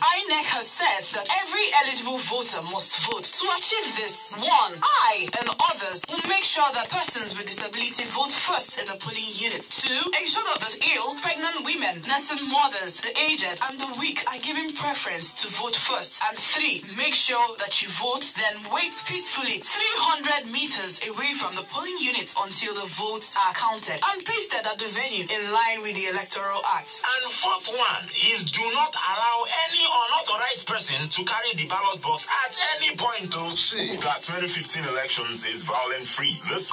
INEC has said that every eligible voter must vote. To achieve this, 1, I and others will make sure that persons with disability vote first in the polling units. 2, ensure that the ill, pregnant women, nursing mothers, the aged, and the weak are given preference to vote first. And 3, make sure that you vote, then wait peacefully 300 meters away from the polling unit until the votes are counted and pasted at the venue in line with the Electoral Act. And fourth one is do not allow any unauthorized person to carry the ballot box at any point. To see that 2015 elections is violent free. This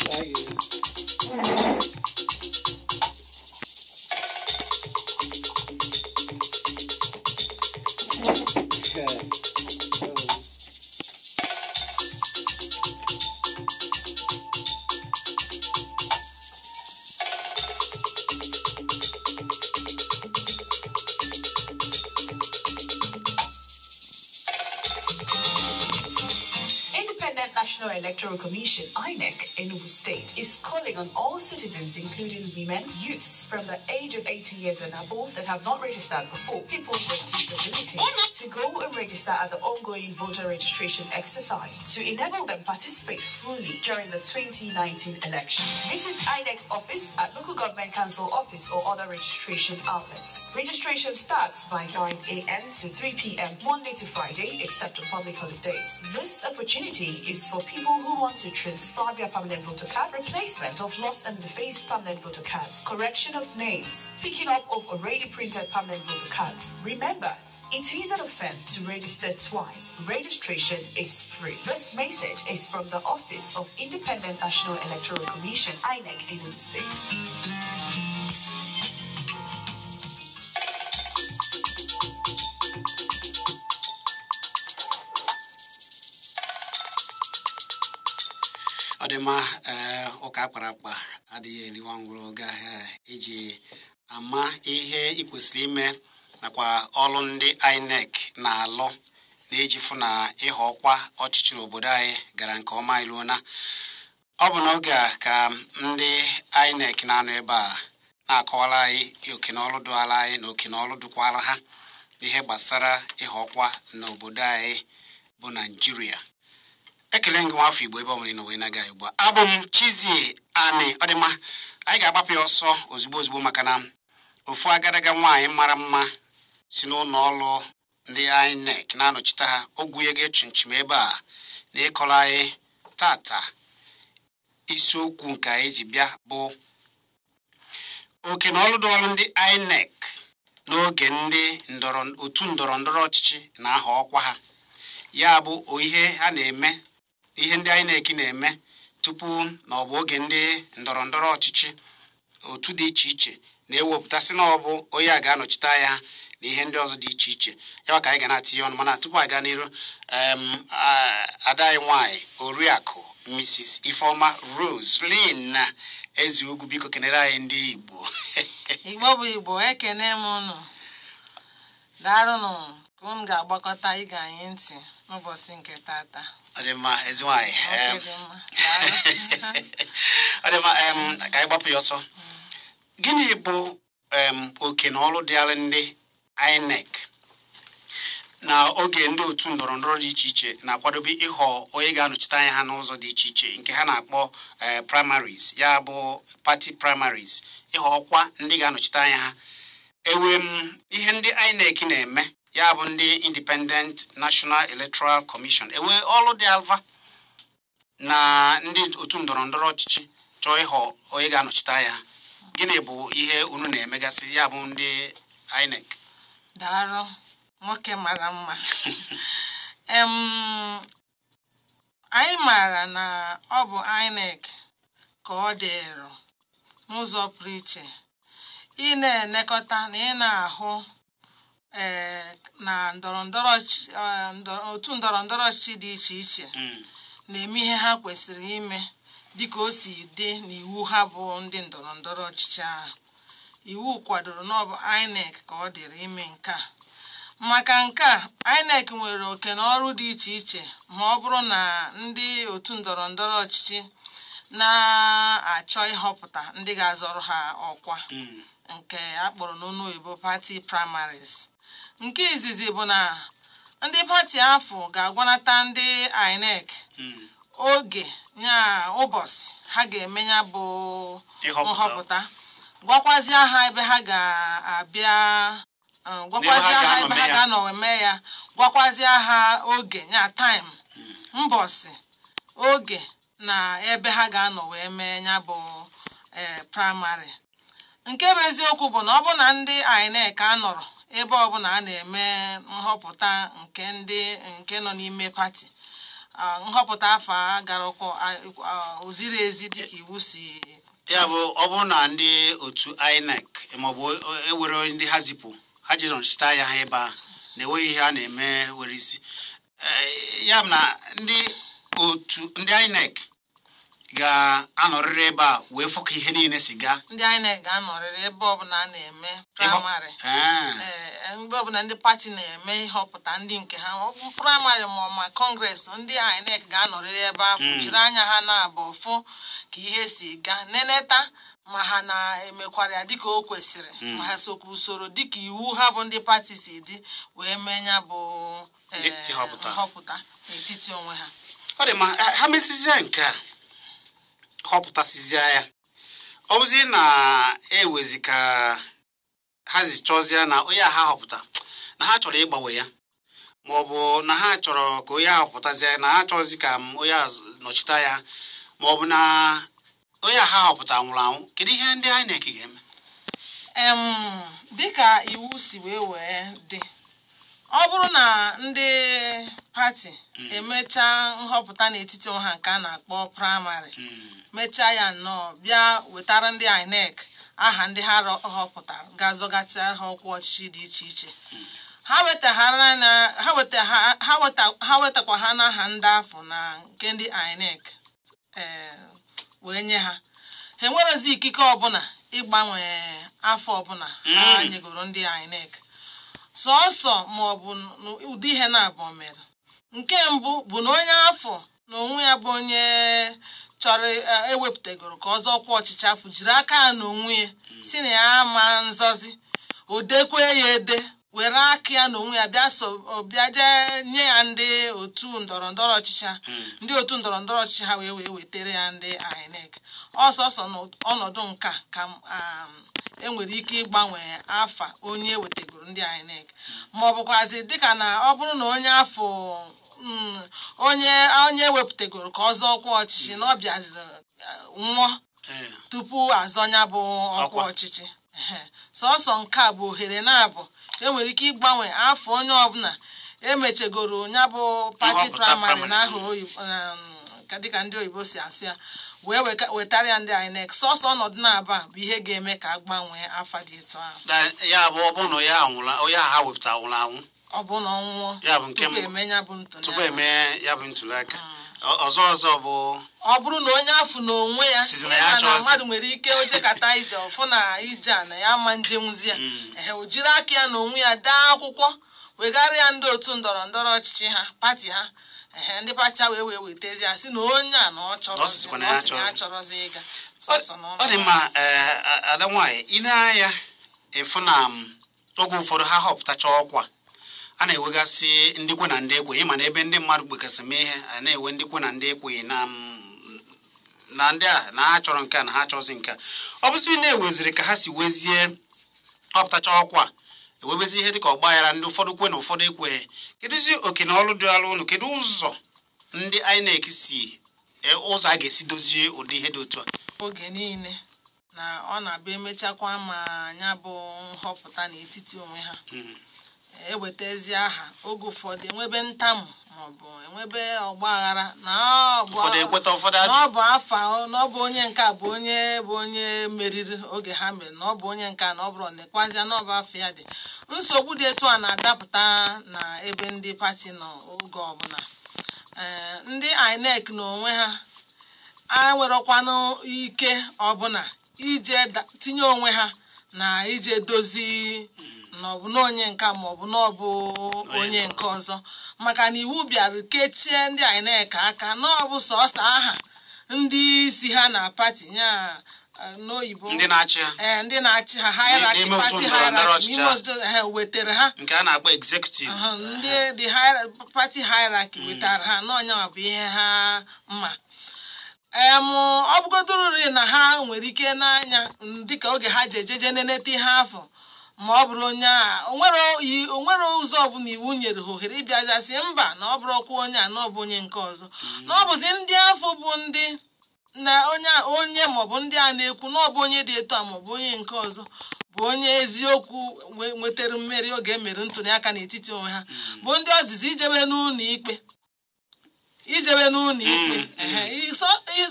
National Electoral Commission, INEC, Enugu State, is calling on all citizens, including women, youths from the age of 18 years and above that have not registered before, people with disabilities, to go and register at the ongoing voter registration exercise to enable them participate fully during the 2019 election. Visit INEC office at local government council office or other registration outlets. Registration starts by 9 a.m. to 3 p.m. Monday to Friday, except on public holidays. This opportunity is for people who want to transfer their permanent voter card, replacement of lost and defaced permanent voter cards, correction of names, picking up of already printed permanent voter cards. Remember, it is an offense to register twice. Registration is free. This message is from the Office of Independent National Electoral Commission, INEC, Enugu State. Ọ dị mma. Ee, ụka akpara akpa adịghị eriwa ngwụrụ oge ahịa iji ama ihe ị kwesịrị ime nakwa ọrụ ndị INEC na-alụ na-eji fụ na ịha ọkwa ọchịchị n'obodo anyị gara nke ọma iluona. Ọ bụ n'oge a ka ndị INEC na-anọ ebe a na-akọwara anyị oke na ọrụ dụara anyị na oke na ọrụ dụkwara ha n'ihe gbasara ịha ọkwa n'obodo anyị bụ Naijiria. Ekele gị nwafọ Igbo ebe ọ bụla ị nọ wee na-aga ugbu a. Abụ m Chizzy Ani. Ọ dị mma, anyị ga-agbapụ ya ọsọ ozugbo ozugbo maka na ofu agadaga nwaanyị mara mma si n'ụlọ ọrụ ndị INEC na-anọchite ha ogwunyego chimchim ebe a na ịkọrọ anyị tata. Isiokwu nke anyị ji bịa bụ oke na ọrụ dị ọrụ ndị INEC n'oge ndị otu ndọrọ ndọrọ ọchịchị na-aha ọkwa ha, ya bụ ihe ha na-eme, ihe ndị INEC na-eme tupu na ọ bụ oge ndị ndọrọ ndọrọ ọchịchị otu dị iche iche na-ewepụtasị na ọ bụ onye a ga-anọchite anya ha na ihe ndị ọzọ dị iche iche. Ya ka anyị ga na-atinye ọnụ. Mana tupu anyị gaa n'iru, ada anyị nwaanyị, Oriakụ Mrs. Ifeoma Roselyn Ezeugwu, biko kenere anyị ndị Igbo. Igbo bụ Igbo, ekene m unu. Daalụnụ ka unu ga-agbakọta ige anyị ntị n'ụbọchị nke tata. Ọ dị mma, ezi nwaanyị. Nwoke dị mma. Daalụ. Ọ dị mma. Ka anyị gbapụ ya ọsọ. Gịnị bụ oke na ọrụ dịara ndị INEC na oge ndị otu ndọrọ ndọrọ dị iche iche na-akwadobe ịghọ onye ga-anọchite anya ha n'ụzọ dị iche iche nke ha na-akpọ primaries, ya bụ party primaries, ịghọ ọkwa ndị ga-anọchite anya ha? Ewe m ihe ndị INEC na-eme, ya bụ ndị Independent National Electoral Commission, ewe ọrụ dị alva na ndị otu ndọrọ ndọrọ ọchịchị chọọ ịghọ onye ga-anọchite anya ha, gịnị bụ ihe unu na-emegasị, ya bụ ndị INEC? Daalụ, nwoke mara mma. Anyị maara na ọ bụ INEC ka ọ dịrụ n'ụzọ pụrụ iche ị na-elekọta na ị na-ahụ na ndọrọ ndọrọ otu ndọrọ ndọrọ ọchịchị dị iche iche na-eme ihe ha kwesịrị ime dịka o si dị n'iwu ha bụ ndị ndọrọ ndọrọ ọchịchị ahụ. Iwu kwadoro na ọ bụ INEC ka ọ dịrị ime nke a. Maka nke a, INEC nwere oke na ọrụ dị iche iche ma ọ bụrụ na ndị otu ndọrọ ndọrọ ọchịchị na-achọ ịhọpụta ndị ga-azọrọ ha ọkwa, nke a kpọrọ n'ọnụ oyibo party primaries. Nke izizi bụ na ndị pati afọ ga-agwanata ndị INEC oge nya ụbọchị ha ga-eme ya bụ nhọpụta, gwakwazie ha ebe ha ga-abịa, gwakwazie ha ebe ha ga-anọ eme ya, gwakwazie ha oge nya time, mbọsị, oge na ebe ha ga-anọ wee mee ya bụ primary. Nke bụ eziokwu bụ na ọ bụ na ndị INEC anọrọ ebe ọbụla a na-eme nhọpụta nke ndị nke nọ n'ime pati, nhọpụta afọ a gara ụkọ oziri ezi dịka iwu si. Ya bụ, ọ bụrụ na ndị otu INEC maọbụ ewere ndị ha zipụ ha ji nọchite anya ha ebe a na-enweghị ihe a na-eme were isi ya bụ na ndị otu ndị INEC ga-anọrịrị ebe a wee fụ ka ihe niile si gaa. Ndị INEC ga-anọrịrị ebe ọbụla a na-eme praịmarị, mgbe ọbụla ndị pati na-eme ịhọpụta ndị nke ha, ọ bụ praịmarị ma ọ ma kọngres, ndị INEC ga-anọrịrị ebe ahụ jiri anya ha na-abụ fụ ka ihe si gaa, neneta ma ha na-emekwara ya dịka o kwesịrị, ma ha sokwa usoro dịka iwu ha bụ ndị pati si dị wee mee ya bụ nhọpụta n'etiti onwe ha. Ọ dị ma ha mesizie nke a, họpụtasịzịa ya, ọ bụzi na ewezi ka ha zi chọzie na onye a ha họpụta na ha chọrọ ịgbanwe ya, ma ọ bụ na ha chọrọ ka onye a họpụtazie na ha chọzi ka onye a nọchite ya, ma ọ bụ na onye a ha họpụta nwụrụ anwụ, kedu ihe ndị INEC ga-eme? Dịka iwu si wee dị, ọ bụrụ na ndị pati emechaa nhọpụta n'etiti onwe ha nke a na-akpọ praịmarị, mechaa ya nnọọ bịa wetara ndị INEC aha ndị ha họpụtara ga-azọgasị ha ọkwa ọchịchị dị iche iche, ha wetakwa ha n'aha ndị afọ na nke ndị INEC wee nye ha, ha enwerezi ikike ọbụla ịgbanwe afọ ọbụla ha nyegoro ndị INEC, sọọsọ ma ọ bụ ụdị ihe na-abụọ mere. Nke mbụ bụ na onye afọ na onwe ya bụ onye chọrọ ewepụtagoro ka ọ zọkwa ọchịchị afọ jiri aka ya na onwe ya si na ya ama nzọzi, o dekwe ya ede, were aka ya na onwe ya bịa jee nye ya ndị otu ndọrọ ndọrọ ọchịchị ha, ndị otu ndọrọ ndọrọ ọchịchị ha wee wetere ya ndị INEC. Ọsọsọ n'ọnọdụ nka ka enwere ike ịgbanwe afa onye ewetegoro ndị INEC, ma ọ bụkwazi dịka na ọ bụrụ na onye afọ onye ewepụtagoro ka ọ zọọ ọkwa ọchịchị na ọ bịaziri nwụọ tupu azọnya bụ ọkwa ọchịchị, sọsọ nke a bụ ohere na-abụ enwere ike ịgbanwe afọ onye ọbụla emechegoro ya bụ pati praịmarị n'aha oyibo dịka ndị oyibo si asụ ya wee wetara ya ndị INEC. Sọsọ ọnọdụ na-aba bụ ihe ga-eme ka a gbanwee afa dị etu ahụ. Ya bụ, ọ bụrụ na onye ahụ ha wepụta nwụrụ anwụ, ọ bụ na ọ nwụọ tupu eme ya bụ ntuli tupu eme ya bụ ntuli aka. Ọzọ bụ ọ bụrụ na onye afụ na onwe ya na mmadụ nwere ike ojekata ije ọfụ na ije a na ya ama njenwuzi ya, ehe, o jiri aka ya na onwe ya dee akwụkwọ wegara ya ndị otu ndọrọ ndọrọ ọchịchị ha, pati ha, ehe, ndị pati ha wee wetezi ya si na onye a na ọ chọrọ ya chọrọzi ịga. Ọ dị mma. Ada nwaanyị, ị na-anya ịfụ na oge ụfọdụ ha họpụtacha ọkwa a na-enwegasị ndị kwe na ndị ekwe, ịma na ebe ndị mmadụ kpegasị mee ihe a na-enwe ndị kwe na ndị ekweghị na ndị a na ha chọrọ nke a na ha chọzi nke a. Ọ bụzi na-eweziri ka ha si wezie họpụtacha ọkwa, ewebezi ihe dịka ọgba aghara, ndị ụfọdụ kwe na ụfọdụ ekweghị, kedụzi oke na ọrụ dị alụ ụnụ? Kedu ụzọ ndị INEC si ụzọ a ga-esi dozie ụdị ihe dị otu a? Oge niile na ọ na-abịa emechakwa ma ya bụ nhọpụta n'etiti onwe ha, ewetazi aha, oge ụfọdụ enwebe ntamu maọbụ enwebe ọgba aghara na ọ bụ afa na ọ bụ onye nke a bụ onye meriri oge ha mere, na ọ bụ onye nke a na ọ bụrụ nekwazịa na ọ bụ afọ ya dị. Nsogbu dị etu a na-adapụta na ebe ndị pati nọ oge ọbụla. Ndị INEC na onwe ha enwerọkwanụ ike ọbụla ije tinye onwe ha na ije dozi na ọ bụ na onye nke ma ọ bụ na ọ bụ onye nke ọzọ, maka na iwu bịara kechie ndị INEC aka na ọ bụ sọsọ aha ndị isi ha na pati ya n'oyibo ndị na-achị ha, ndị na-achị ha hierarchy, party hierarchy n'ime otu ha wetara ha nke a na-akpọ executive, ndị the party hierarchy wetara ha na onye bụ ihe ha mma. Ọ bụgodorori na ha nwere ike n'anya dịka oge ha ji ejeje nenete ihe afọ, ma ọ bụrụ onye a onwere ụzọ ọbụla iwu nyere ha ohere ịbịazasị mba na ọ bụrụkwa onye a na ọ bụ onye nke ọzọ, na ọ bụzi ndị afọ bụ ndị na onye maọbụ ndị a na-ekwu na ọ bụ onye dị etu a maọbụ onye nke ọzọ bụ onye eziokwu nwetara mmeri oge emere ntuli aka n'etiti onwe ha, bụ ndị ọdịzi ijebe n'ụlọ ikpe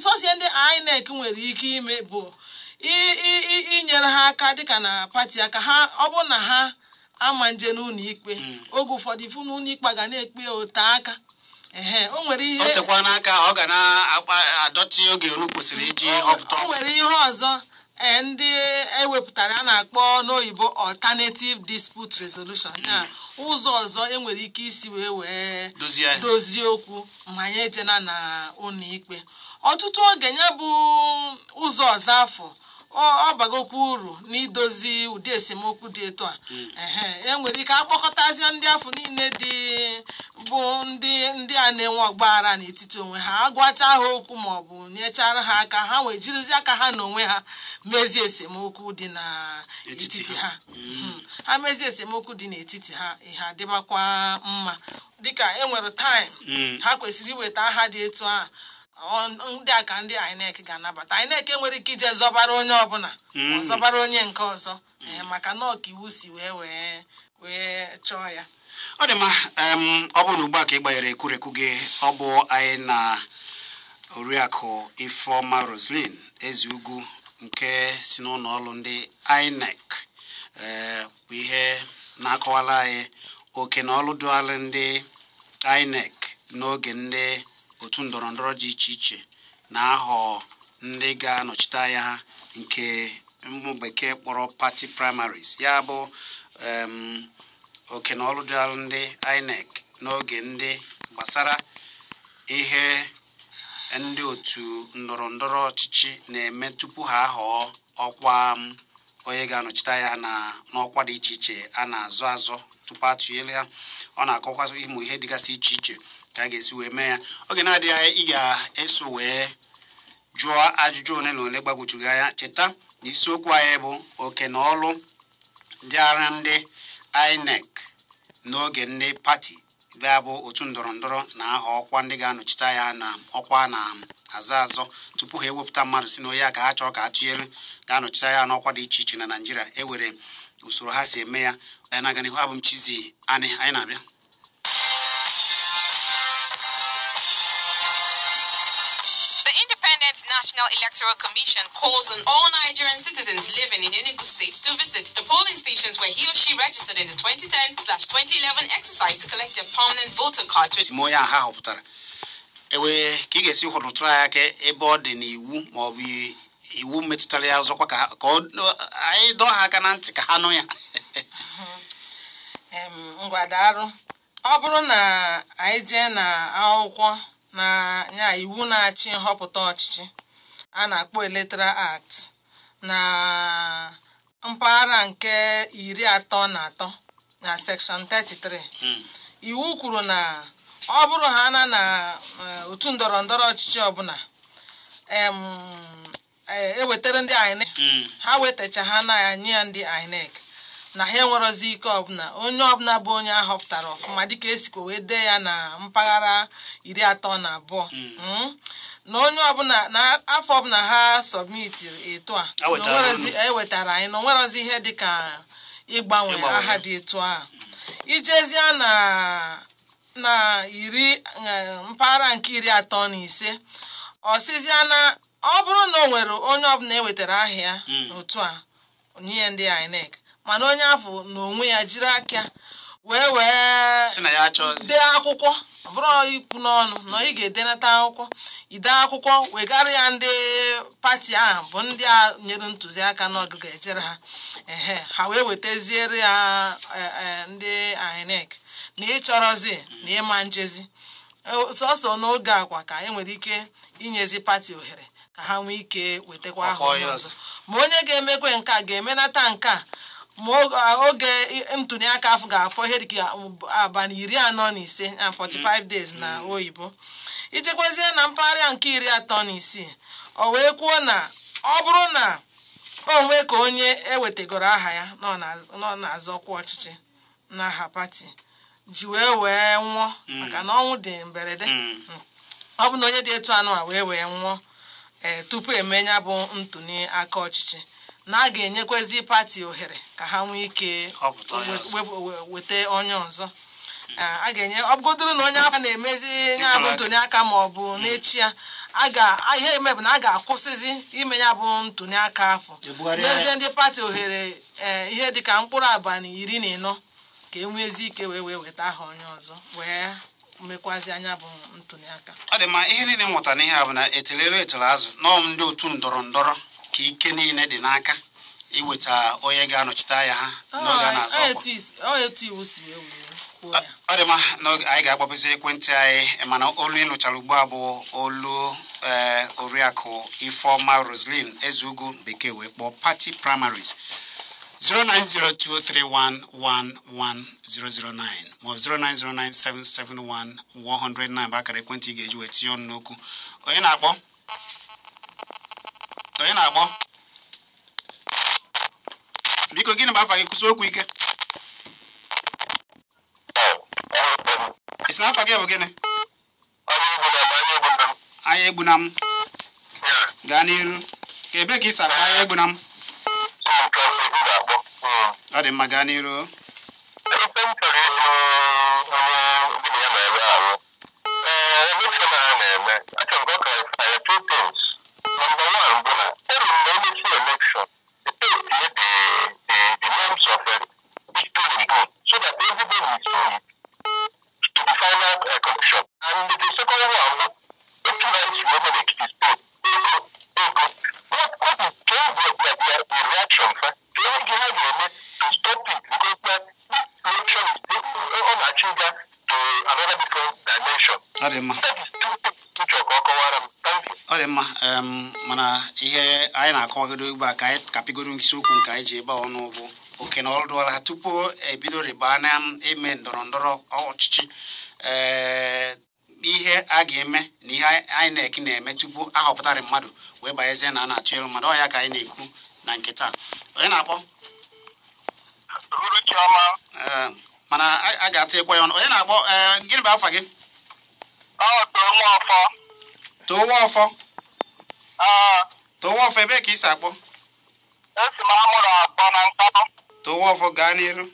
sọsie ndị INEC nwere ike ime bụ inyere ha aka dịka na pati aka ha. Ọ bụ na ha ama nje n'ụlọ ikpe oge ụfọdụ ifu n'ụlọ ikpe ga na-ekpe ote aka. O nwere ihe o tekwa n'aka ọ ga na-adọtị oge olu kwesịrị iji họpụta. O nwere ihe ọzọ ndị ewepụtara a na-akpọ n'oyibo alternative dispute resolution, ya ụzọ ọzọ enwere ike isi wee dozie okwu ma anyị ejena na ụlọ ikpe. Ọtụtụ oge ya bụ ụzọ ọzọ afọ ọ bagokwa uru n'idozi ụdị esemokwu dị etu a. Enwere ike akpọkọtazie ndị afọ niile dị bụ ndị a na-enwe ọgbaghara n'etiti onwe ha, agwacha ha okwu ma ọ bụ nyechara ha aka, ha wee jirizi aka ha na onwe ha mezie esemokwu dị n'etiti ha. Ha mezie esemokwu dị n'etiti ha, ihe adịbakwa mma. Dịka enwere taịm ha kwesịrị iweta aha dị etu a, ndị a ka ndị INEC ga-anabata. INEC enwere ike ije zọbara onye ọbụla ma zọbara onye nke ọzọ, maka na ọka iwu si wee wee chọọ ya. Ọ dị mma. Ọ bụrụ na ugbu a ka ị gbanyere ekwurekwu gị, ọ bụ anyị na Oriakụ Ifeọma Roslyn Ezeugwu nke si n'ụlọ ọrụ ndị INEC bụ ihe na-akọwara anyị oke na ọrụ dụalụ ndị INEC n'oge ndị otu ndọrọ ndọrọ dị iche iche na-ahọ ndị ga-anọchite anya ha nke ụmụ bekee kpọrọ party primaries, ya bụ oke na ọrụ dịalụ ndị INEC n'oge ndị gbasara ihe ndị otu ndọrọ ndọrọ ọchịchị na-eme tupu ha ahọọ ọkwa onye ga-anọchite anya na n'ọkwa dị iche iche a na-azọ azọ tupu atụnyere ha. Ọ na-akọkwasị ịmụ ihe dịgasị iche iche ka a ga-esi wee mee ya. Oge na-adịghị anya ị ga-eso wee jụọ ajụjụ ole na ole gbagwojuru anya. Cheta na isiokwu anyị bụ oke na ọrụ dịara ndị INEC n'oge ndị pati ga-abụ otu ndọrọ ndọrọ na-ahọ ọkwa ndị ga-anọchite anya na ọkwa na-azọ azọ tupu ha ewepụta mmadụ si na onye a ka ha chọrọ ka a tụnyere ga-anọchite anya n'ọkwa dị iche iche na Naịjirịa. E were usoro ha si eme ya. Anyị na-aga n'ihu. Abụ m Chizzy Ani, anyị na-abịa. The Independent National Electoral Commission calls on all Nigerian citizens living in Enugu State to visit the polling stations where he or she registered in the 2010/2011 exercise to collect their permanent voter card. Ime onye ahụ ha họpụtara ewee ka ị ga-esi hụrụtụrụ ya aka ebe ọ dị n'iwu ma ọ bụ iwu metụtara ya ọzọkwa ka anyị dọọ ha aka na ntị ka ha nụ ya. Ngwadarụ, ọ bụrụ na anyị jee na akwụkwọ na ya iwu na-achị nhọpụta ọchịchị a na-akpọ Electoral Act na mpaghara nke 33 na section 33, iwu kwuru na ọ bụrụ ha na otu ndọrọ ndọrọ ọchịchị ọbụla ewetara ndị INEC, ha wetacha ha na ya nye ndị INEC na ha enwerozi ike ọbụla, onye ọbụla bụ onye ahọpụtara ọfụma dịka esikwa wee dee ya na mpaghara 32, na onye ọbụla na afọ ọbụla ha sọbmitiri etu a ewetara anyị na onwerozi ihe dịka ịgbanwe aha dị etu a. Ijezie na mpaghara nke 35, ọsịzịa na ọ bụrụ na o nwere onye ọbụla ewetara aha ya otu a nye ndị INEC, mana onye afọ na onwe ya jiri aka wee dee akwụkwọ Ọ bụrụ ikwu n'ọnụ na ị ga-edenata akwụkwọ, ide akwụkwọ wegara ya ndị pati ahụ bụ ndị a nyere ntụziaka na ọgụ ga-ejere ha. Ehe, ha wee wetaziere ya ndị INEC na ịchọrọzi na ịma njezi. Sọsọ n'oge akwa ka e nwere ike inyezi pati ohere ka ha nwee ike wetakwa aha Ọkwa onye onye ọzọ. Ma onye ga-emekwe nke a ga-emenata nke a ma oge ntụli aka afọ ga-afọ ihe dịka abalị 45 na 45 days na oyibo. Ijekwazie na mpaghara nke 36, o wee kwuo na ọ bụrụ na o nwee ka onye ewetagoro aha ya nọ na-azọkwa ọchịchị n'aha pati ji wee wee nwụọ, maka na ọnwụ dị mberede, ọ bụ na onye dị etu anụ a wee wee nwụọ ee tupu emenya bụ ntụli aka ọchịchị, na a ga-enyekwezi pati ohere ka ha nwee ike Họpụta onye ọzọ. weta onye ọzọ. A ga-enye, ọ bụgodoro na onye afọ na-emezi ya bụ Ntụli aka. ntụli aka ma ọ bụ n'echi ya, a ga ihe eme bụ na a ga-akwụsịzi ime ya bụ ntụli aka afọ, Ebugharịa ya. nyezie ndị pati ohere ee ihe dịka mkpụrụ abalị 14 ka e nweezi ike wee wee weta aha onye ọzọ wee mekwazi anya bụ ntụli aka. Ọ dị mma. Ihe niile m mụtara n'ihe a bụ na etelelu etele azụ nọọ ndị otu ndọrọ ndọrọ ka ike niile dị n'aka iweta onye ga-anọchite anya ha n'oge a na-azọ Ọ ọkwa. etu iwu si wee wee kwuo ya. Ọ dị mma. N'oge anyị ga-agbapụzi ekwentị anyị, mana olu ị nụchara ugbu a bụ olu ee Oriakụ Ifeọma Roslyn Ezeugwu, bekee wee kpọọ party primaries, 09023111009 maọbụ 09097711009 bụ akara ekwentị ị ga-eji wee tinye ọnụ n'okwu. Onye na-akpọ? Onye na-akpọ, biko, gịnị bụ afa gị? Kwụsị okwu ike. Ị sị na afa gị bụ gịnị? Anya egbuna m. Gaa n'iru. Ka ebe ka ị sara anya egbuna m? Ọ dị mma, gaa n'iru. Ife m chọrọ ịjụ onye gị na ya nọ ebe ahụ, ee, election a na-eme, achọrọ m ka ọ clarify two things. Number one bụ na eruru na emechi election, etinye the names of each polling booth so that everybody will see it to the final collection. And the second one bụ otu na esi eme n'Ekiti State, ego ego what is change the reaction fa ka ihe gị ha ga-eme to stop it, because na this election is ọ na-achọ ịga to another different dimension. Ọ dị mma. That is two things m chọrọ ka ọ kọwara m. Thank you. Ọ dị mma. Mana ihe anyị na-akọwagodo ugbu a, ka anyị kapịgoro isiokwu nke anyị ji ebe a ọnụ, bụ oke na ọrụ dụọla ha tupu ebido rịba na ime ndọrọ ndọrọ ọchịchị, ee, ihe a ga-eme na ihe INEC na-eme tupu ahọpụtarị mmadụ wee banyezie na a na-achọ ịlụ mmadụ. Ọ ya ka anyị na-ekwu na nke taa. Onye na-akpọ? Uru Chioma. Ee, mana a ga-atịkwa ya ọnụ. Onye na-akpọ? Ee, gịnị bụ afa gị? Ọ too nwa ọfọ. Towa ọfọ. Ee. Towa ọfọ, ebee ka ị si akpọ? Esi m amụrụ akpọ na Nkpọ. Towa ọfọ, gaa n'iru.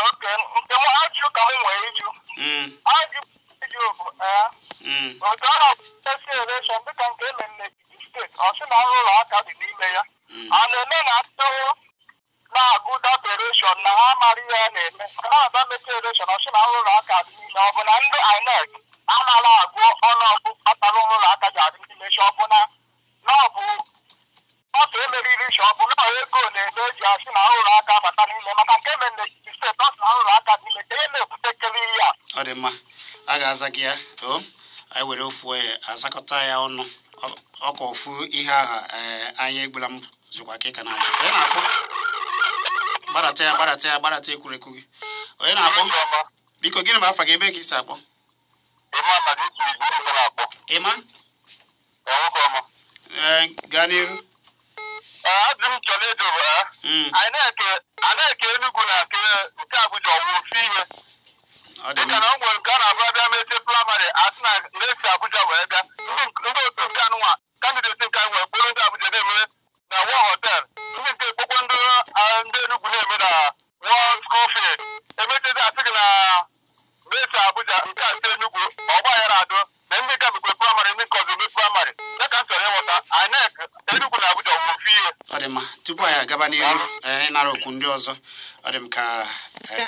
Oke nke m ajụ ka m nwee iju ajụ iju bụ ee otu a na-esi election dịka nke emere n'Ekiti Steeti, ọ sị na nrụrụ aka dị n'ime ya, a na-eme na ndị na-agụ data election na ha amara ihe a na-eme, maka na ada meti election, ọ sị na nrụrụ aka dị n'ime. Ọ bụ na ndị INEC amala agụ ọnụọgụ kpatara nrụrụ aka ji adị n'ime? Ọ bụ na ọ bụ ọsọ emeriri shi, ọ bụ na ego na-eme eji asị na nrụrụ aka bata n'ime? Maka nke emere n'Ekiti Steeti, ọ sị na nrụrụ aka dị n'ime, ka ihe na-ebutekere ihe a. Ọ dị mma, a ga-aza gị ya. O anyị were ofu ya azakọta ya ọnụ. Ọka ofu ihe aha. Ee, anyị egbula m zụkwa ka ị ka na-ajụ. Onye na-akpọ? Gbadata ya, gbadata ya, gbadata ekwurekwu gị. Onye na-akpọ, biko, gịnị bụ afa gị, ebe ka ị si akpọ? Ịma? Ee, gaa n'iru. Ajụ m chọrọ ịjụ bụ a na-eke Enugu na nke Abuja, ọwụ ofu ihe? Ọ dị Dịka mma. na o nwere nke a na-abụ abịa mechie praịmarị, asị na na-esi Abuja wee bịa, ndị otu nke anụnwa, candidate nke anụnwa ekporo ndị Abuja na-emere na War Hotel, ndị nke ekpokwo ndị ndị Enugu na-eme na War School Field. Emechezi, asị gị na na-esi Abuja, nke a si Enugu, ọgba aghara adụ na ndị ka mekwe praịmarị, ndị nke ọzọ eme praịmarị. Ya ka m chọrọ ịghọta, INEC Enugu na Abuja, ọwụ ofu ihe? Ọ dị mma. Tupu anyị agaba n'iru, ee, ịnara okwu ndị ọzọ, ọ dị m ka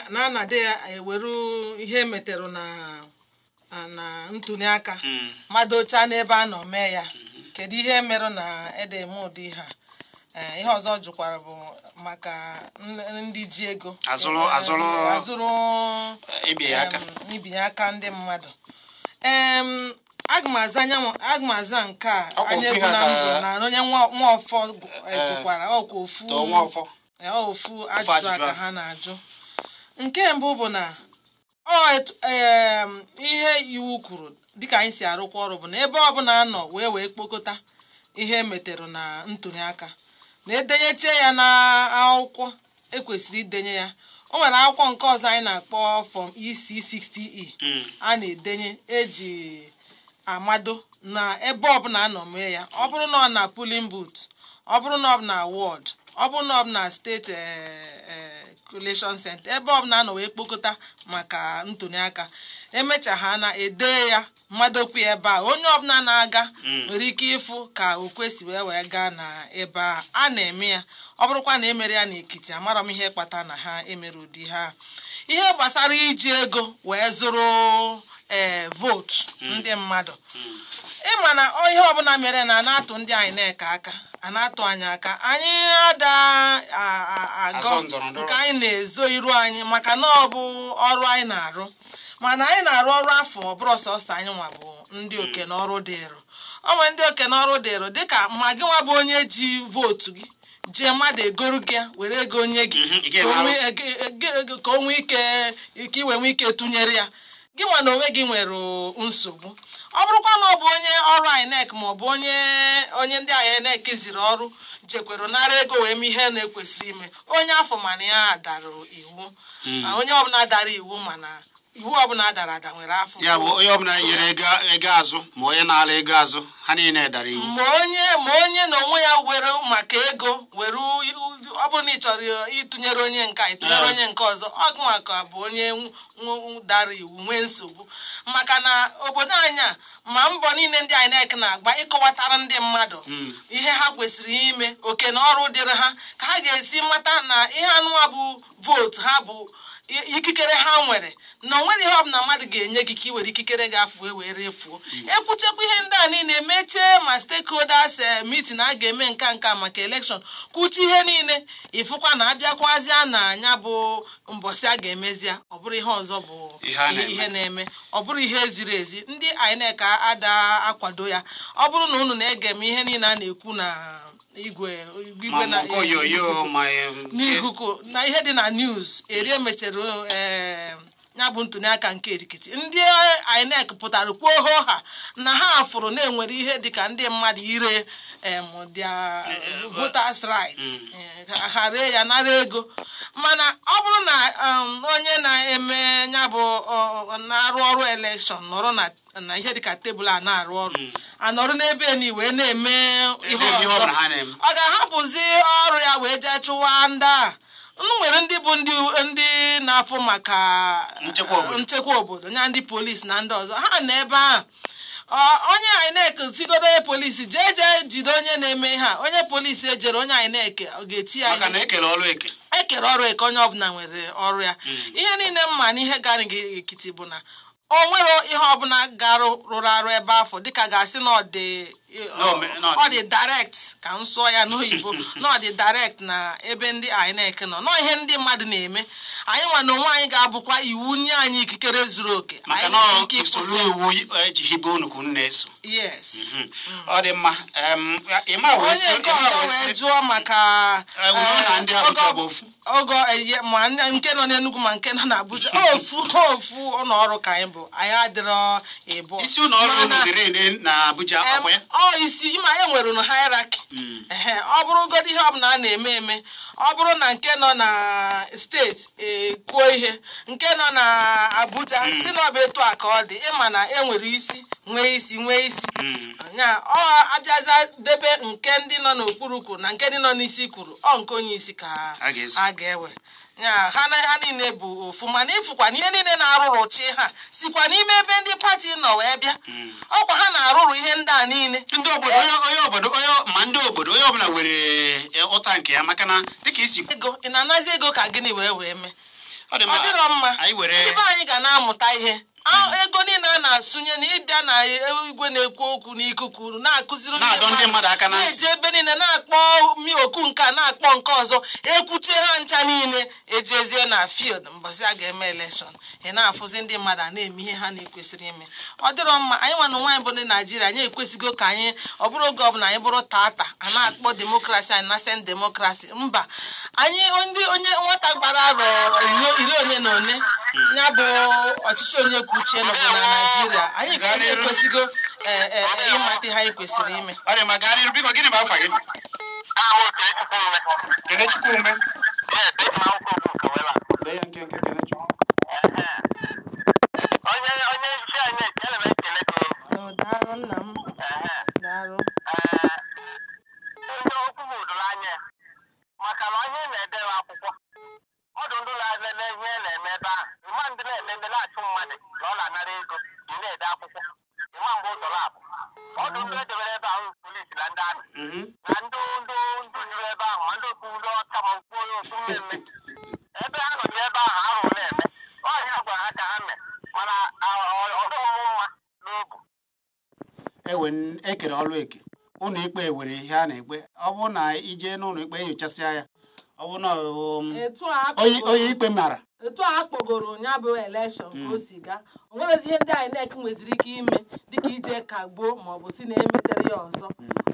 na anadị ya eweru ihe emeterụ na na ntuli aka madocha n'ebe a nọ mee ya. Kedu ihe mere na ede eme ụdị ihe a? Ihe ọzọ jụkwara bụ maka ndị ji ego azụrụ ibinye aka ndị mmadụ. Aga m aza nke a anya egwu na nzụ na onye Nwaọfọ jụkwara ọkwa ofu ajụjụ aka ha na-ajụ. Nke mbụ bụ na ihe iwu kwuru dịka anyị si arụkwa ọrụ bụ na ebe ọbụla anọ wee kpokọta ihe emetere na ntuli aka na edenyeche ya na akwụkwọ ekwesịrị idenye ya. O nwere akwụkwọ nke ọzọ anyị na-akpọ fọm EC60E a na-edenye eji amado na ebe ọbụla anọ mee ya. Ọ bụrụ na ọ na polling booth, ọ bụrụ na ọ bụ na ward, ọ bụrụ na ọ bụ na steeti collation center, ebe ọbụla anọ wee kpokọta maka ntuli aka, emecha ha na ede ya mmadụ ya ebe a onye ọbụla na-aga nwere ike ịfụ ka o kwesị wee gaa na ebe a na-eme ya. Ọ bụrụkwa na emere ya n'Ekiti, amara m ihe kpata na ha emere ụdị ha. Ihe gbasara iji ego wee zụrụ vootu ndị mmadụ, ịma na ihe ọbụla mere na na-atụ ndị INEC aka, a na-atụ anyị aka, anyị ada agọ nke anyị na-ezo iru anyị maka na ọ bụ ọrụ anyị na-arụ. Mana anyị na-arụ ọrụ afọ ọ bụrụ sọsọ anyị nwa bụ ndị oke n'ọrụ dịrụ. O nwere ndị oke n'ọrụ dịrụ dịka ma gị nwa bụ onye ji vootu gị jee mmadụ egoro gị were ego nye gị ka o nwee ike ike iwe nwee ike tụnyere ya, gị nwa na onwe gị nwere nsogbu. Ọ bụrụkwa na ọ bụ onye ọrụ INEC ma ọ bụ onye ndị INEC ziri ọrụ jekwere nara ego wee mee ihe na-ekwesịrị ime, onye afọ mana ya dara iwu. Onye ọbụla dara iwu mana iwu ọbụla dara ada nwere afọ. Ya bụ onye ọbụla nyere ego azụ ma onye na-ala ego azụ, ha niile dara iwu. Ma onye na onwe ya were maka ego were, ọ bụrụ na ị chọrọ ịtụnyere onye nke ịtụnyere onye nke ọzọ, ọ maka bụ onye dara iwu nwee nsogbu. Maka na obodo anyị a ma mbọ niile ndị INEC na-agba ịkọwatara ndị mmadụ ihe ha kwesịrị ime, oke na ọrụ dịrị ha, ka ha ga-esi mata na ihe anụnwa bụ vootu ha bụ ikikere ha nwere, na onwere ihe ọbụla mmadụ ga-enye gị ka ị were ikikere gị afọ wee refuo. Ekwuchekwa ihe ndị a niile mechie ma stakeholders meeting a ga-eme nka nka maka elekshọn, kwuchi ihe niile, ịfụkwa na abịakwazịa na anya bụ mbọsị a ga-emezia, ọ bụrụ ihe ọzọ bụ ihe na-eme, ọ bụrụ ihe ziri ezi. Ndị INEC ada akwado ya. Ọ bụrụ na unu na-ege m ihe niile a na-ekwu na igwe na n'ikuku na ihe dị na news eri emechara ya bụ ntuli aka nke Ekiti, ndị INEC pụtara kwuo ha na ha fụrụ na-enwere ihe dịka ndị mmadụ ire their voters rights, ha ree ya nara ego. Mana ọ bụrụ na onye na-eme ya bụ na-arụ ọrụ elekshọn nọrọ na ihe dịka tebụl a na-arụ ọrụ, anọrụ n'ebe ni wee na-eme ihe ọzọ, ọ ga-ahapụzi ọrụ ya wee jee chụwa ndị a. Nwere ndị bụ ndị na-afụ maka nchekwa obodo ya, ndị polisi na ndị ọzọ, ha nọ ebe ahụ. Onye INEC sigodo onye polisi jee jide onye na-eme ihe a, onye polisi ejere onye INEC ọ ga-eti ya ekere ọrụ eke, onye ọbụla nwere ọrụ ya. Ihe niile mma na ihe gara Ekiti bụ na o nwere ihe ọbụla garụ rụrụ arụ ebe afọ dịka ga-asị na ọ dị direct, ka m sụọ ya n'oyibo, na ọ dị direct na ebe ndị INEC nọ nọ ihe ndị mmadụ na-eme. Anyị nwa na onwe anyị ga-abụkwa iwu nye anyị ikikere zuru oke. Maka na usoro iwu eji hibe unu ka unu na-eso. Yes. Ọ dị mma. Onye nke ọzọ wee jụọ maka ogo ma nke nọ n'Enugu ma nke nọ n'Abuja, ofu ụlọ ọrụ ka anyị bụ, anyị adịrọ ịbụ. Isi ụlọ ọrụ unu dịrị na Abuja ọkwa ya? Ọ isi ịma e nwere unu hierarchy. Ọ bụrụgodị ihe ọbụla a na-eme eme, ọ bụrụ na nke nọ na steeti ekwuo ihe, nke nọ na Abuja si na ọ bụ etu a ka ọ dị, ịma na e nwere isi nwee isi nwee isi nya ọ abịaza debe nke ndị nọ n'okpuru kwuru na nke ndị nọ n'isi kwuru, ọ nke onye isi ka a ga-ewe. Nya ha niile bụ ofu. Mana ịfụkwa na ihe niile na-arụrụ chi ha sikwa n'ime ebe ndị pati nọ wee bịa, ọkwa ha na-arụrụ ihe ndị a niile. Ndị obodo onye obodo ma ndị obodo onye ọbụla were ụta nke ya, maka na dịka isi ego ị na-anazi ego ka gịnị wee mee, ọ dịrọ mma. Ndị be anyị ga na-amụta ihe. Ego niile a na-asụnye na ịbịa na igwe na-ekwu okwu n'ikuku na-akụziri Na-adọ ndị mmadụ aka na ntị. Na-eji ebe niile na-akpọ mi oku nke a, na-akpọ nke ọzọ, ekwuchie ha ncha niile, ejezie na field mbọsị a ga-eme election, ị na-afụzi ndị mmadụ a na-eme ihe ha na-ekwesịrị ime. Ọ dịrọ mma. Anyị nwa na onwe anyị bụ ndị Naijiria, anyị ekwesịgo ka anyị, ọ bụrụ oge ọbụla anyị bụrụ tata a na-akpọ democracy anyị nascent democracy. Mba, anyị ndị onye nwata gbara arọ iri one na one, ya bụ ọchịchị onye kwuo uche nọbụ na Naijiria, anyị ka anyị ekwesịgo ee, ee, ịmata ihe anyị kwesịrị ime. Ọ dị mma, gaa n'iru biko. Gịnị bụ afa gị? Kenechukwu Ume. Dee ya nkenke, Kenechukwu. Onye isi anyị ekele m, ekele gị. Ọ, daalụ nna m, daalụ. Onye okwu m doro anya, maka na onye na-edere akwụkwọ ọdụ ndụ na-elele ihe na-eme ebe ahụ, ịma ndị na-eme, ndị na-achụ mmadụ na ọ na-anara ego, ị na-ede akwụkwọ, ịma mgbe ụzọ na-abụ ọdụ ndụ edebere ebe ahụ, polisi na ndị amị na ndị ndụ ndụ juru ebe ahụ, ma ndị okpu ndị ọcha, ma okpu onye okpu mmemme ebe ha nọchi ebe ahụ arụ na-eme ọhịa gwara ha ka ha mee, mana ọ dịghị m mma n'obu. Ewe ekere ọrụ eke ụlọ ikpe were ihe a na-ekpe. Ọ bụrụ na ije n'ụlọ ikpe enyochasịa ya, ọ bụrụ na Etu a onye onye ikpe mara. Etu a kpọgoro ya bụ election ka o si gaa, o nwerezi ihe ndị INEC nweziri ike ime dịka ije kagbuo maọbụ si na emetere ya ọzọ.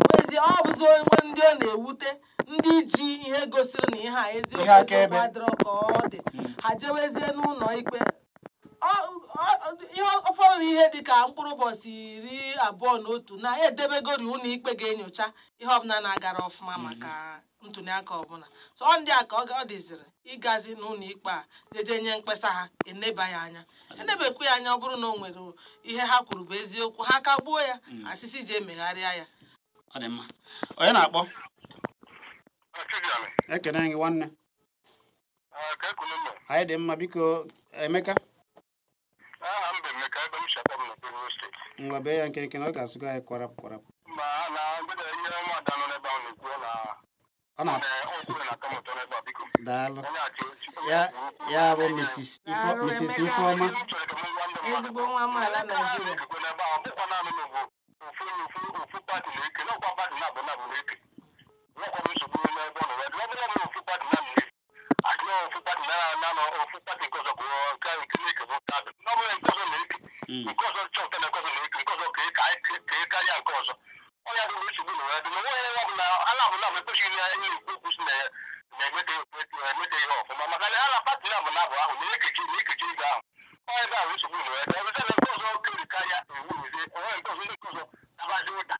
Nwezi ọ bụzi onwe ndị ọ na-ewute, ndị ji ihe gosiri na ihe a eziokwu Ihe akaebe. eziokwu adịrọ ka ọ dị, ha jewezie n'ụlọ ikpe. Ihe ọ fọrọ, ihe dịka mkpụrụ ụbọchị 21 na edebegori ụlọ ikpe ga-enyocha ihe ọbụla na-agara ọfụma maka ntụliaka ọbụla. So ọ ndị a ka ọ dịziri ịgazi n'ụlọ ikpe a jeje nye mkpesa ha, eneba ya anya, enebekwu ya anya. Ọ bụrụ na o nwere ihe ha kwuru bụ eziokwu, ha kagbuo ya, asịsị ji emegharịa ya. Ọ dị mma. Onye na-akpọ? Ekene gị, nwanne. Anyị dị mma, biko. Emeka. Aha m bụ Emeka, ebe m si akpọ m na Benue Steeti. Ngwa, bee ya nkenke na ọ ga-asịgo anyị kwarapụ kwarapụ. Ma na ndị na-enye ụmụada nọ n'ebe ahụ na-ekwu na Ọ na na okwu na-atọ m ụtọ n'ebe a, biko. Daalụ. Onye achị Ya ya bụ Mrs. Ifo, Daalụ, Mrs. Emeka. Ifeọma. Ezigbo nwa amaala Naijiria. N'ebe ahụ, ọ bụkwa naanị na bụ ofu ofu ofu party na-eke n'ọkwa party na-abụ na-abụ na-eke nwekwa m nsogbu n'ebe ọ nọ wee dị. Ọ bụrụ na ofu party na na-eke adị na ofu party na na na ofu party nke ọzọ bụ nke nke na-eke bụ nke adị na ọ bụrụ nke ọzọ na-eke nke ọzọ chọpụta na nke ọzọ na-eke nke ọzọ ka e karịa nke ọzọ, ọ ya bụ na nsogbu na wee dị na onwe ya bụ na ala bụ na bụ ekwesịghị na ihe ekwu okwu si na ya na-emete emete ihe ọfụma, maka na ala party na-abụ na abụ ahụ na-ekechi na-ekechi ego ahụ. Ọ ebe ahụ nsogbu na wee dị. Ọ bụrụ na nke ọzọ keri karịa iwu ize onwe nke ọzọ, ndị nke ọzọ tabazi ụda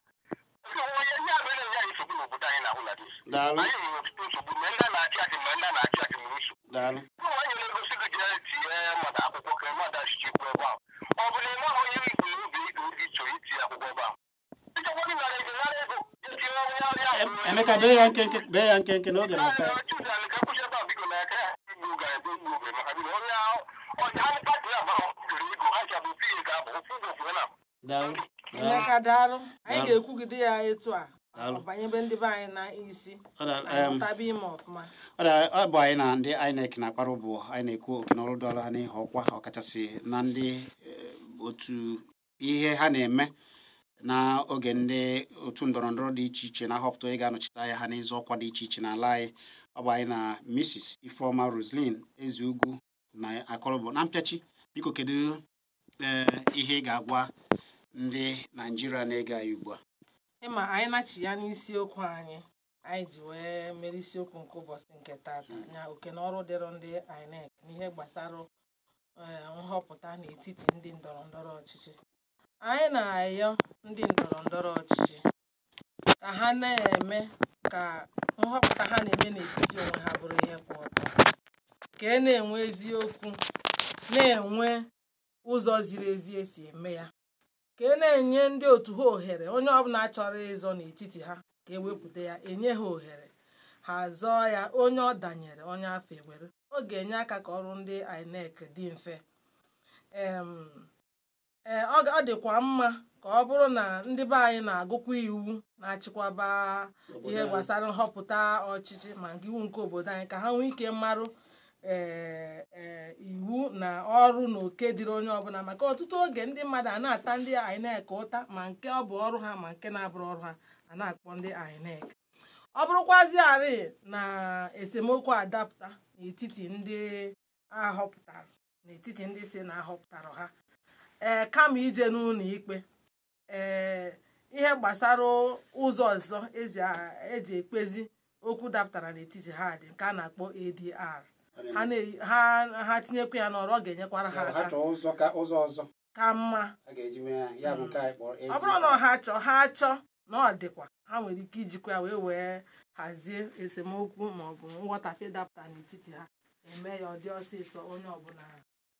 onye ihe abụ na-enye anyị nsogbu n'obodo anyị na-ahụ na dis. Daalụ. Anyị nwere ọtụtụ nsogbu, ma ndị a na-achị achị ma ndị a na-achị achị nwere nsogbu. Daalụ. Ụmụ anyị na-egosi gị jee tinye mmadụ akwụkwọ ka mmadụ achịcha ikwu ebe ahụ. Ọ bụ na ị maghị onye igbo obi ị ga chọrọ itinye akwụkwọ ebe ahụ, ịchọkwa gị nara ego, nara ego jee tinye onye ọrịa ahụ. Emeka, bee ya nkenke, bee ya nkenke n'oge na-asa. Chuzan ka kwụsị ebe a, biko, na aka ya igbu ga-ebe igbu oge, maka biko onye ahụ onye ahụ party ya bụ kere ego ha ji abụ ofu ihe ga-abụ ofu ụgwọ ofu na Daalụ. Daalụ. Emeka, daalụ. Anyị Daalụ. ga-ekwugide ya etu a. Daalụ. Ọ banyebe ndị be anyị na isi. Ọ daalụ, anyị mụtaba ime ọfụma. Ọ ọ bụ anyị na ndị INEC na-akpara bụ anyị na-ekwu oke n'ọrụ dọrọ ha n'ihe ọkwa, ọkachasị na ndị otu ihe ha na-eme n'oge ndị otu ndọrọ ndọrọ dị iche iche na-ahọpụta onye ga-anọchite anya ha n'ịzọ ọkwa dị iche iche n'ala anyị. Ọ bụ anyị na Mrs. Ifeoma Roslyn Ezeugwu na akọrọbụ. Na mpịachi, biko, kedu ihe ị ga-agwa ndị Naijiria na-ege anyị ugbu a? Ịma anyị nachi ya n'isiokwu anyị anyị ji wee mere isiokwu nke ụbọchị nke tata, ya oke na ọrụ dịrị ndị INEC n'ihe gbasara nhọpụta n'etiti ndị ndọrọ ndọrọ ọchịchị. Anyị na-ayọ ndị ndọrọ ndọrọ ọchịchị ka ha na-eme ka nhọpụta ha na-eme n'etiti onwe ha bụrụ ihe kwụ ọtọ, ka e na-enwe eziokwu, na-enwe ụzọ ziri ezi esi eme ya, ka e na-enye ndị otu ha ohere. Onye ọbụla chọrọ ịzọ n'etiti ha, ka ewepụta ya, enye ha ohere ha zọọ ya. Onye ọ danyere, onye afọ ewere, ọ ga-enye aka ka ọrụ ndị INEC dị mfe. Ee, ọ dịkwa mma ka ọ bụrụ na ndị be anyị na-agụkwa iwu na-achịkwaba ihe gbasara nhọpụta ọchịchị, ma nke iwu nke obodo anyị, ka ha nwee ike marụ. Ee, iwu na ọrụ na oke dịrị onye ọbụla, maka ọtụtụ oge ndị mmadụ a na-ata ndị INEC ụta, ma nke ọ bụ ọrụ ha ma nke na-abụrụ ọrụ ha, a na-akpọ ndị INEC. Ọ bụrụkwazi arị na esemokwu adapụta n'etiti ndị ahọpụtara, n'etiti ndị si na ahọpụtara ha, ee, kama ije n'ụlọ ikpe, ee, ihe gbasara ụzọ ọzọ eji ekpezi okwu dapụtara n'etiti ha dị nke a na-akpọ ADR. Ha tinyekwa ya n'ọrụ, ọ ga-enyekwara ha Ha aka. Chọọ ụzọ ka ụzọ ọzọ ka mma. A ga-eji mee ya, ya bụ nke anyị kpọrọ Ọ bụrụ na ha chọọ, ha chọọ na ọ dịkwa, ha nwere ike ijikwa ya wee hazie esemokwu maọbụ nghọtafie dapụta n'etiti ha, eme ya ọ dị ọsịsọ, onye ọbụla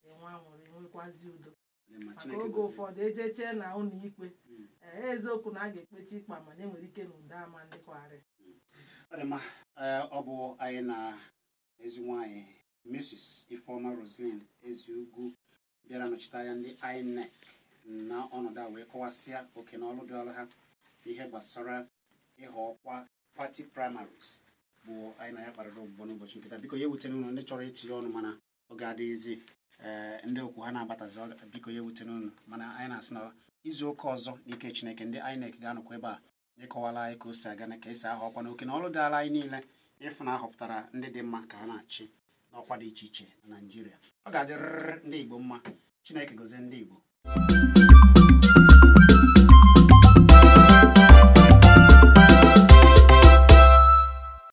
enwe aṅụrị, nwekwazi udo. Dị mma, Maka Chineke oge gozie. ụfọdụ ejechee na ụlọ ikpe, ee, eziokwu na a ga-ekpechi ikpe, mana enwere ike na udo ama ndịkwarị. Ọ dị mma. Ee, ọ bụ anyị na ezi nwanyị Mrs. Ifeoma Roslyn Eziugwu bịara nọchite anya ndị INEC na ọnọdụ a wee kọwasịa oke na ọrụ dị ọrụ ha ihe gbasara ịhọ ọkwa party primaries bụ anyị na ya kparịrị ụbụbọ n'ụbọchị nkịta. Biko, ya ewutena unu ndị chọrọ itinye ọnụ, mana oge adịghịzi. Ee, ndị okwu ha na-abatazi, biko ya ewutena unu, mana anyị na-asị na izu ụka ọzọ, n'ike Chineke, ndị INEC ga-anọkwa ebe a ịkọwala anyị ka o si aga na ka esi aha ọkwa na oke na ọrụ dịala anyị niile ịfụ na ahọpụtara ndị dị mma ka ha na-achị n'ọkwa dị iche iche na Naịjirịa. Ọ ga-adịrịrị ndị Igbo mma. Chineke gozie ndị Igbo.